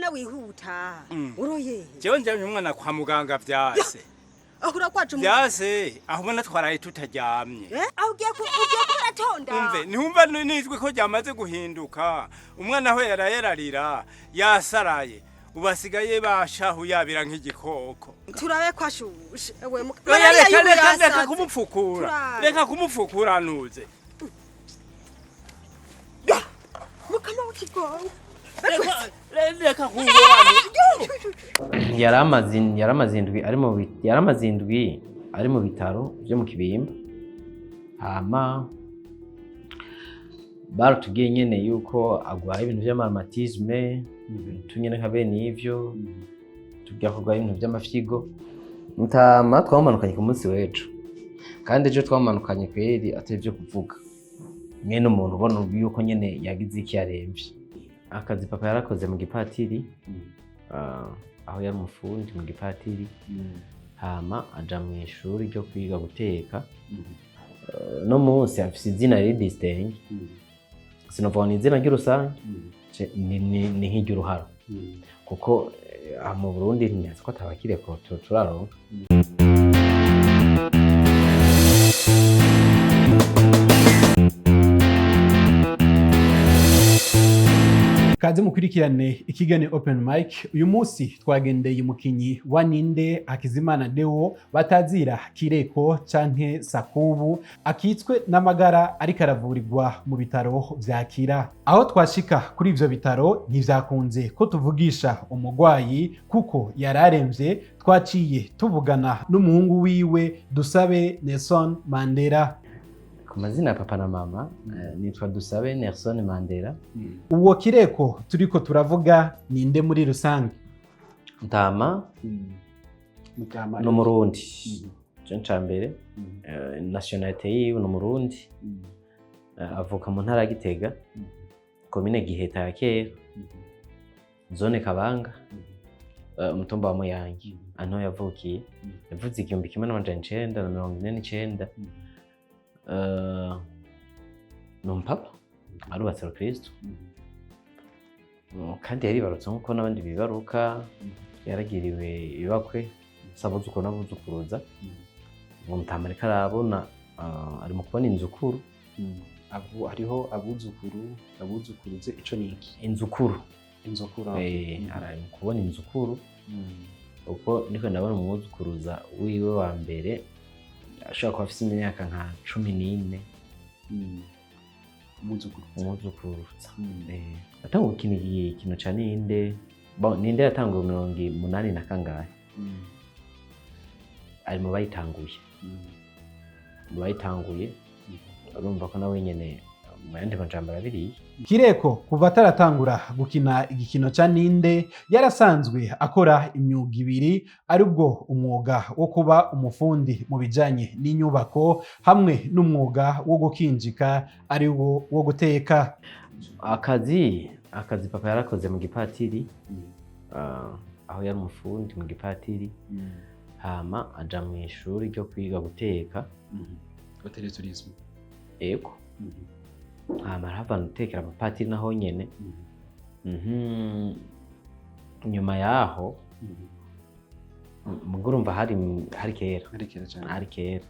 Mbona wihuta? Uroye? Jewe njanye umwana kwa muganga, vyase. Aho urakwaje umwana? Vyase, aho ubona twaraye tutaryamye. Eh? Aho ugiye kuratonda? Umve, ntiwumva nijwi ko ryamaze guhinduka? Umwana aho yaraye ararira, yasaraye, ubu asigaye bashahu yabira nk'igikoko. Turabe ko ashushe. Ewe Oya, reka, y'ubu reka, reka yasaze. kumupfukura. Turabe. Reka kumupfukura, ntuze. Mukama w'ikigongo. Reka kungorane. Yaramaze indwi ari mu bitaro byo mu Kibimba. Hama baratubwiye nyene yuko agwaye ibintu vy'ama rhumatisme, ibintu nyene nka bene ivyo, tubwira ko agwaye ibintu vy'amafyigo. Mutama twamumanukanye ku munsi w'ejo, kandi ejo twamumanukanye kweri atari ivyo kuvuga, mwene umuntu ubona yuko nyene yagize iki, yaremvye. Akazi papa yarakoze mu gipatiri, aho yari umufundi mu gipatiri, hama aja mu ishuri ryo kwiga guteka. No munsi afise izina riri distingue, sinovuga ni izina ry'urusange, ni nk'iry'uruharo, kuko aha mu Burundi ntiyazi ko atabakireko turaronka. Kaze mukurikirane ikiganiro Open Mic. Uyu munsi twagendeye umukinyi wa Ninde, Hakizimana Deo batazira Kireko canke Sakubu, akitswe n'amagara, ariko aravurirwa mu bitaro vyakira. Aho twashika kuri ivyo bitaro ntivyakunze ko tuvugisha umugwayi kuko yararemvye. Twaciye tuvugana n'umuhungu wiwe, Dusabe Nelson Mandela. Ku mazina ya papa na mama, nitwa Dusabe Nelson Mandela. Uwo Kireko turiko turavuga ninde muri rusange? Ntama. Mutama. Ni Umurundi je nca mbere, nationalité yiwe ni Umurundi. Avuka mu ntara ya Gitega, komine Giheta ya kera, zone Kabanga, umutumba wa Muyange, aho yavukiye. Yavutse 1949. Ni umupapa arubatse rukristo, kandi yaribarutse nk'uko n'abandi bibaruka, yaragiriwe ibakwe s'abuzukuru n'abuzukuruza. Uwo mutama ariko arabona, ari mu kubona inzukuru. Abu hariho abuzukuru, abuzukuruze, ico ni iki? Inzukuru. Inzukuru. Ari mu kubona inzukuru, kuko niko ndabona umwuzukuruza wiwe wa mbere ashobora kuba afise imyaka nka 14. Umwuzukuru. Umwuzukuruza. Yatanguye gukina ikintu ca Ninde. Bon, Ninde yatanguye 80 na kangahe, ari mu bayitanguye, urumva ko nawe nyene mu yandi majambo arabiriye. Kireko kuva ataratangura gukina igikino ca Ninde yarasanzwe akora imyuga ibiri, aribwo umwuga wo kuba umufundi mu bijanye n'inyubako hamwe n'umwuga wo gukinjika, ari wo wo guteka. Akazi papa yarakoze mu gipatiri, aho yari umufundi mu gipatiri, hama aja mu ishuri ryo kwiga guteka. Hôtel tourisme. Ego. Hama arahavana gutekera abapatiri naho nyene. Nyuma yaho, mugo urumva hari kera. Ari kera cyane. Hari kera.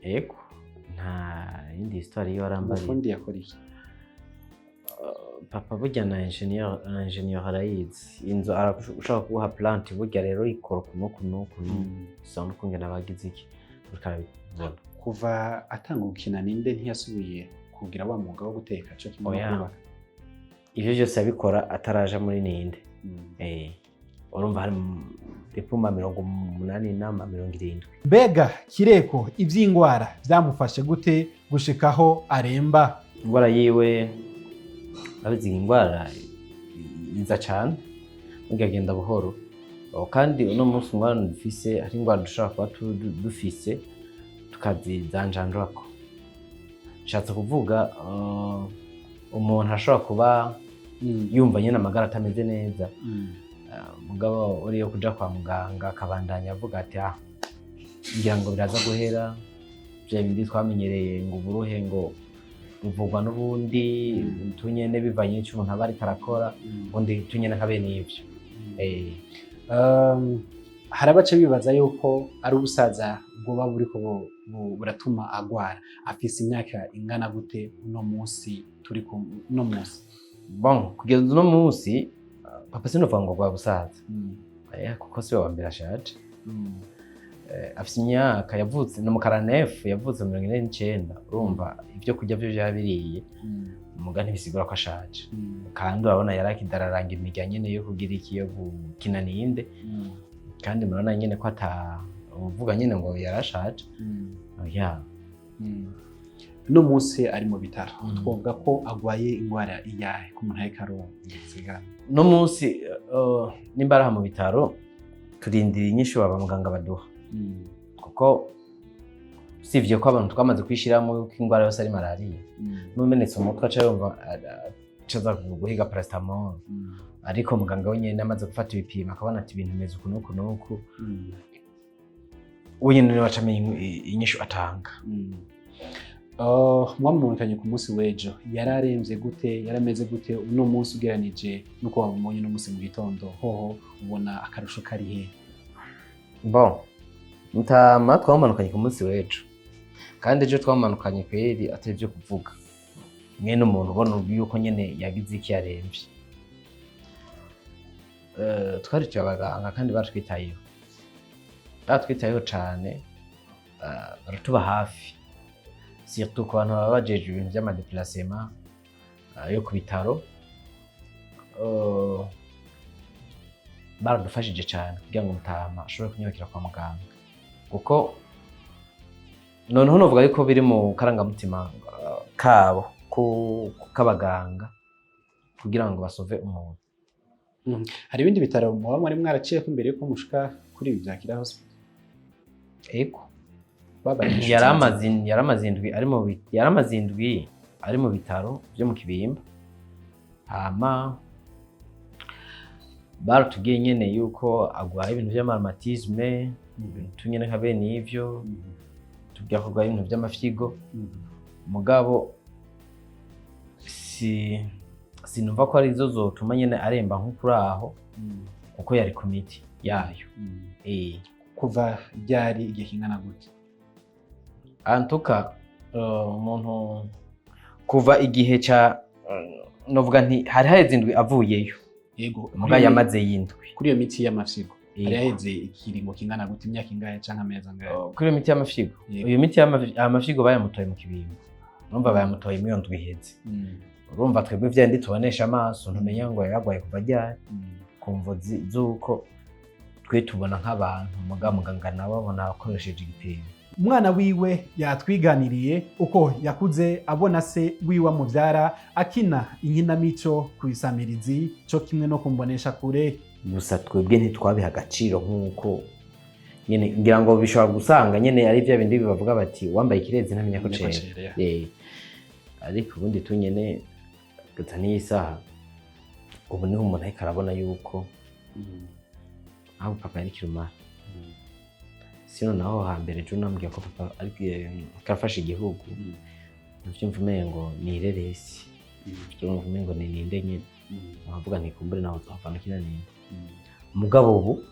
Ego, nta yindi histoire yiwe arambariye. Umufundi yakora iki? Papa burya na ingénieur arayizi inzu, ushobora kuguha plante, burya rero ikora uku n'uku n'uku n'uku, bisa n'ukungene abagize iki, uriko arabibona. Kuva atanga gukina Ninde ntiyasubiye kugira wa mwuga wo guteka cyo kimwe no Oya. kubaka? Ivyo vyose yabikora ataraja muri Ninde. Urumva hari dipuma 80 n'ama 70. Mbega Kireko ivy'ingwara vyamufashe gute gushikaho aremba? Ingwara yiwe, abizi, ingwara iza cane burya, agenda buhoro. Oh, kandi uno munsi ingwara dufise, hari ingwara dushobora kuba dufise tukazizanjanjurako. Nshatse kuvuga, umuntu ashobora kuba yumva nyene amagara atameze neza, mugabo uriyo kuja kwa muganga akabandanya avuga ati: "Ah, ngira ngo biraza guhera," vya bindi twamenyereye ngo uburuhe ngo Bivugwa n'ubundi tunyene bivanye n'ico umuntu aba ariko arakora, ubundi tunyene nka bene ivyo. Hari abaca bibaza yuko ari ubusaza bwoba buriko buratuma agwara. Afise imyaka ingana gute uno munsi turi ku uno munsi? Bon, kugeza uno munsi papa sinovuga ngo rwa busaza. Kuko siwe wa mbere ashaje. Afise imyaka, yavutse ni mu 49, yavutse mu 49. Urumva ibyo kurya byo vyabiriye, muga ntibisigura ko ashaje. Kandi urabona yarakidararanga imirya nyene yo kugira iki, yo gukina ninde. Kandi murabona nyene ko ata uvuga nyene ngo yarashaje. Oya. Uno munsi ari mu bitaro. Twovuga ko agwaye ingwara iyahe ku muntu ariko arumva? No munsi nimba ari aha mu bitaro, turindira inyishu aba muganga baduha, kuko usibye ko abantu twamaze kwishyiramo yuko indwara yose ari malariya, n'umenetse umutwe aca yumva aca aza guhiga paracetamol. Ariko muganga we nyene amaze gufata ibipimo akabona ati ibintu bimeze uku n'uku n'uku, we nyene niwe aca amenya inyishu atanga. Mwamubonekanye ku munsi w'ejo, yararemvye gute? Yarameze gute uno munsi ugereranije n'uko wamubonye uno munsi mu gitondo? Hoho ubona akarusho kari he? Bon, mutama twamanukanye ku munsi w'ejo, kandi ejo twamanukanye kweri atari ibyo kuvuga mwene umuntu ubona yuko nyene yagize iki, yaremvye. Twariciye abaganga kandi baratwitayeho, baratwitayeho cane, baratuba hafi, surtout ku bantu baba bajejwe ibintu vy'ama déplacement yo ku bitaro. Baradufashije cane kugira ngo mutama ashobore kunyarukira kwa muganga, kuko noneho novuga yuko biri mu karangamutima kabo k'abaganga kugira ngo basove umuntu. Hari ibindi bitaro muba mwari mwaraciyeko imbere yuko mushika kuri ibi bya Kira Hospital? Ego. Babaye Yaramaze indwi ari mu bitaro byo mu Kibimba. Hama baratubwiye nyene yuko agwaye ibintu vy'ama rhumatisme, ibintu nyene nka bene ivyo, tubwira ko agwaye ibintu vy'amafyigo. Mugabo si sinumva ko arizo zotuma nyene aremba nko kuri aho, kuko yari ku miti yayo. Kuva ryari, igihe kingana gute? Antuka umuntu kuva igihe ca novuga nti hari haheze indwi avuyeyo. Yego. Muga yamaze yindwi. Kuri iyo miti y'amafyigo Yego. hari haheze ikiringo kingana gute, imyaka ingahe canke amezi angahe? Kuri iyo miti y'amafyigo, Yego. iyo miti amafyigo bayamutoye mu Kibimba. Urumva bayamutoye muri iyo ndwi iheze. Urumva twebwe vyandi tubonesha amaso ntumenya ngo yaragwaye kuva ryari, ku mvo z'uko twe tubona nk'abantu, muga muganga nawe abona akoresheje igipimo. Umwana wiwe yatwiganiriye uko yakuze abona se wiwe amubyara akina inkinamico ku isamirizi co kimwe no kumbonesha kure. Gusa twebwe ntitwabiha agaciro nk'uko nyene ngira ngo bishobora gusanga nyene ari bya bindi bavuga bati wambaye ikirezi ntamenya ko Ntamenya ko cera. cera, ya. Ariko ubundi tunyene gusa n'iyi saha ubu niho umuntu ariko arabona yuko aho papa yari kirumara. Sino naho hambere ejo nambwiye ko papa ariko karafashe igihugu, navyumva umengo ni ireresi, vyumva umengo ni ninde nyene, nkavuga nti kumbure naho uzohavana ukina ninde. Mugabo ubu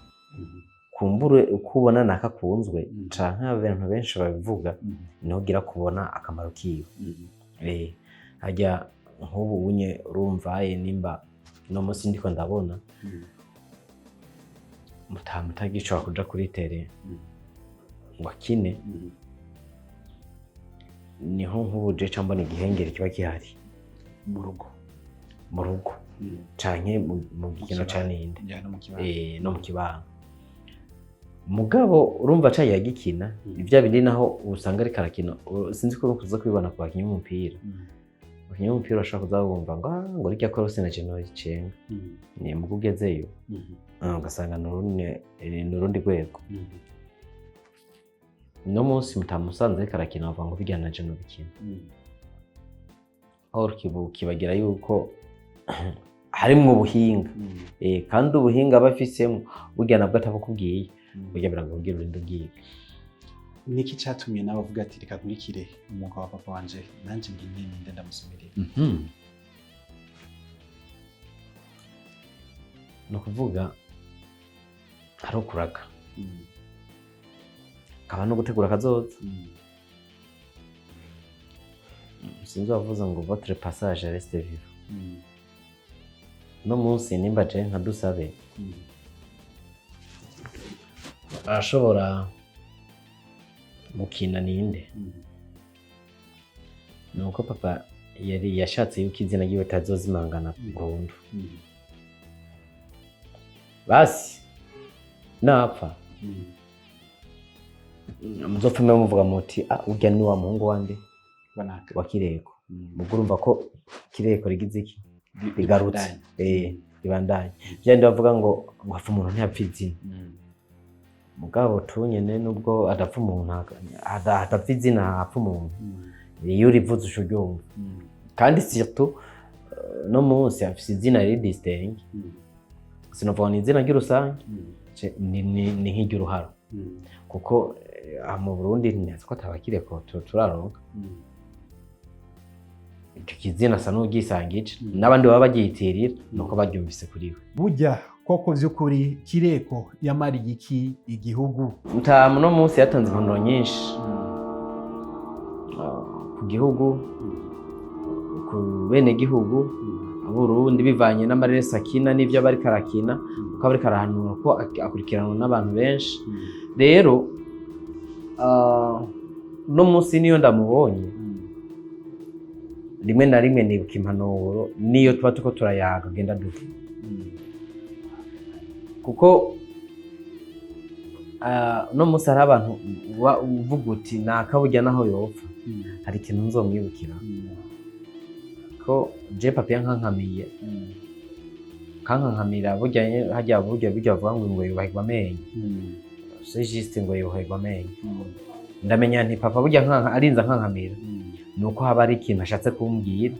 kumbure uko ubona nakakunzwe canke abantu benshi babivuga, niho ugira kubona akamaro kiwe. Harya nk'ubu unye urumva nimba no munsi ndiko ndabona mutama utagishobora kuja kuri terrain ngo akine, niho nk'ubu je ca mbona igihengeri kiba gihari mu rugo. Mu rugo canke mu gikino ca ninde. Ya, no mu kibano. No mu kibano. Mugabo urumva ca yagikina vya bindi naho usanga ariko arakina. Sinzi ko kuza kubibona ku bakinyi b'umupira. Abakinyi b'umupira bashobora kuza bumva ngo ah, ngo rirya korose na je noyicenga, ni mugo ugezeyo ugasanga ni urundi rwego. No munsi mutamusanze ariko arakina bavuga ngo bijyana na je nobikina, aho kibagira yuko harimwo ubuhinga. Kandi ubuhinga aba afisemwo burya nabwo atabukubwiye, burya biragubwira urinde ubwiga. Niki catumye nawe avuga ati: "Reka nkurikire umwuga wa papa wanje, nanje nkine Ninde ndamusumirira"? Ni ukuvuga hari ukuraga, kaba no gutegura akazoza. Sinzi wavuze ngo "votre passage reste vivant". No munsi nimba je nka Dusabe arashobora gukina Ninde, ni uko papa yari yashatse yuko izina ryiwe tazozimangana burundu. Basi napfa, muzopfume muvuga muti: "Ah, urya ni wa muhungu wande?" Banaka. Wa Kireko. Ubwo urumva ko Kireko rigize iki? Rigarutse. Ribandanye. Eh, ribandanye. Vyandi bavuga ngo hapfa umuntu ntiyapfa izina. Mugabo tunyene nubwo adapfa umuntu, adapfa izina, hapfa umuntu. Iyo urivuze uca uryumva. Kandi surtout no munsi afise izina riri distingue. Sinovuga ni izina ry'urusange, ni nk'iry'uruharo, kuko aha mu Burundi ntihazi ko atabakireko turaronka. Icyo kizina asa n'uryisangije n'abandi baba bagyitirira nuko baryumvise kuri we. Burya koko vy'ukuri Kireko yamariye iki igihugu? Mutamu no munsi yatanze impanuro nyinshi ku gihugu, ku bene gihugu Burundi, bivanye n'amareresi akina n'ivyo aba ariko arakina, kuko aba ariko arahanura, ko akurikiranwa n'abantu benshi. Rero uno munsi niyo ndamubonye, rimwe na rimwe nibuka impanuro niyo tuba turiko turayaga genda duha, kuko uno munsi hari abantu uba uvuga uti nakaburya naho yopfa hari ikintu nzomwibukira, ko je papa yankankamiye, kankankamira burya harya burya bavuga ngo yubahirwa amenyo, c'est juste ngo yuhirwa amenyo. Ndamenya nti papa burya nkanka arinze ankankamira nuko haba hari ikintu ashatse kumbwira,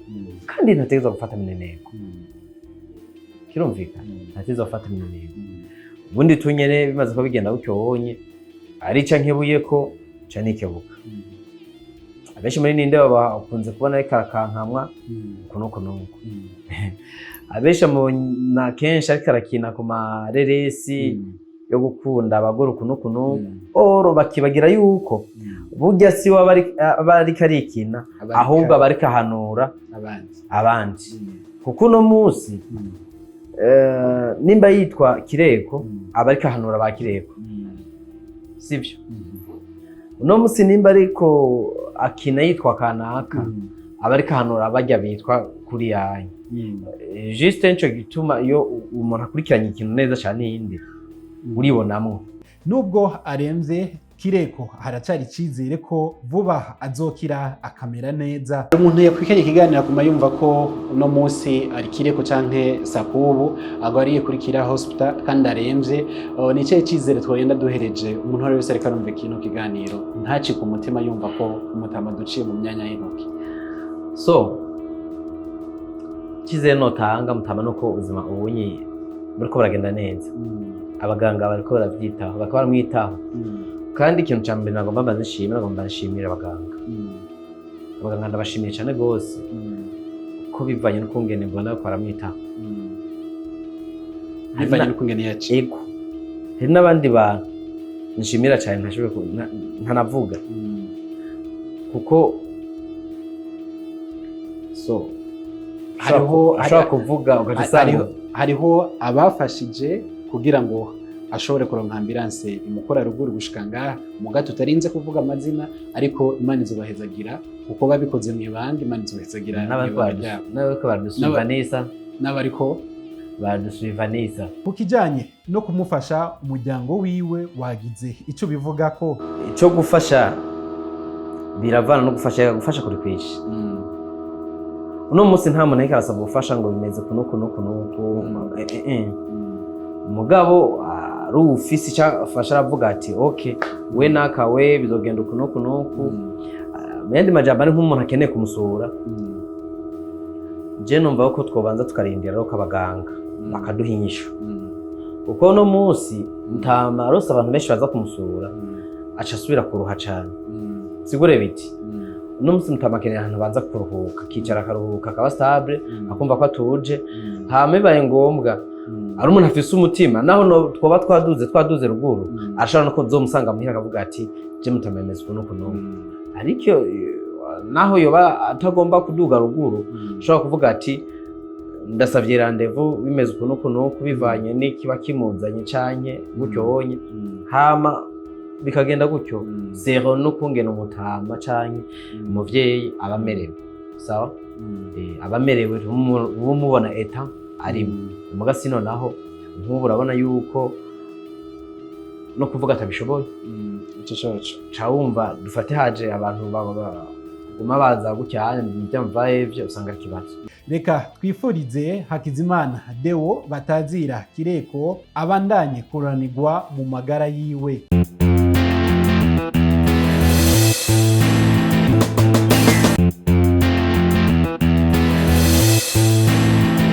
kandi ntategerezwa gufata mineneko. Kirumvikana, ntategerezwa gufata mineneko. Ubundi tunyene bimaze ko bigenda gutyo, wonye arica nkebuye ko ca nikebuka. Abenshi muri Ninde bakunze kubona ariko arakankamwa uku n'uku n'uku. Abenshi mubona kenshi ariko arakina ku mareresi yo gukunda abagore uku n'uku n'uku, oro bakibagira yuko burya si we aba ariko arikina, ahubwo aba ariko ahanura abandi. Abandi, kuko uno munsi nimba yitwa Kireko, aba ariko ahanura ba Kireko, sibyo? Uno munsi nimba ariko akina yitwa kanaka, aba ariko ahanura barya bitwa kuri yanyu. Juste nico gituma iyo umuntu akurikiranye ikintu neza cyane yindi uribonamwo. Nubwo aremvye, Kireko haracari icizere ko vuba azokira akamera neza. Umuntu yakurikiranye ikiganiro akuma yumva ko uno munsi ari Kireko canke Sakubu agwariye kuri Kira Hospital kandi aremvye. Ni ikihe cizere twogenda duhereje umuntu uwo ari wese ariko arumva kino kiganiro, ntacike umutima yumva ko umutama duciye mu myanya y'intoki? So icyizere notanga mutama nuko ubuzima ubunyi buriko buragenda neza. Abaganga bariko baravyitaho, bakaba baramwitaho. Kandi ikintu ca mbere nagomba mbanze nshimire, nagomba nshimire abaganga. Abaganga ndabashimiye cane gose, ko bivanye n'ukungene mbona ko baramwitaho. Bivanye n'ukungene yaciye. Ego, hari n'abandi bantu nshimira cyane ntashoboye ntanavuga, kuko so Hariho ushobora kuvuga ugaca usanga hariho abafashije kugira ngo ashobore kuronka ambulance imukora ruguru gushika ngaha muga tutarinze kuvuga amazina, ariko Imana izobahezagira kuko babikoze mu ibanga. Imana izobahezagira n'abariko mw'ibanga ryabo. N'abariko baradusuiva neza. N'abariko Baradusuiva neza. Ku kijanye no kumufasha, umuryango wiwe wagize ico bivuga ko. Ico gufasha biravana no gufasha, gufasha kuri kwishi. Uno munsi nta muntu ariko arasaba ubufasha ngo bimeze kuno kuno kuno. Mugabo ari ufise icyo afasha aravuga ati: "Ok, we naka we bizogenda uku n'uku n'uku." Mu yandi majambo, ari nk'umuntu akeneye kumusura, je numva ko twobanza tukarindira rero ko abaganga bakaduha inyishu, kuko uno munsi ntama arose abantu benshi baza kumusura. Aca asubira kuruha cane. Sigure biti uno munsi mutama akeneye ahantu abanza kuruhuka, akicara, akaruhuka, akaba stable, akumva ko atuje. Hama bibaye ngombwa, ari umuntu afise umutima, naho no twoba twaduze ruguru, ashobora no kuzomusanga muhira akavuga ati: "Je mutama yemeze uku n'uku n'uku." Ariko naho yoba atagomba kuduga ruguru, ashobora kuvuga ati: "Ndasavye rendez-vous, bimeze uku n'uku n'uku," bivanye n'ikiba kimuzanye canke gutyo wonye, hama bikagenda gutyo zero n'ukungena umutama canke umuvyeyi aba amerewe. Sawa. Aba amerewe, uba umubona état arimo. Muga sino naho nk'ubu urabona yuko no kuvuga atabishoboye. Ico coco. Ca wumva dufate haje abantu baguma baza gutya byamvaye vyo, usanga ari ikibazo. Reka twifurize Hakizimana Deo batazira Kireko abandanye kuranirwa mu magara yiwe.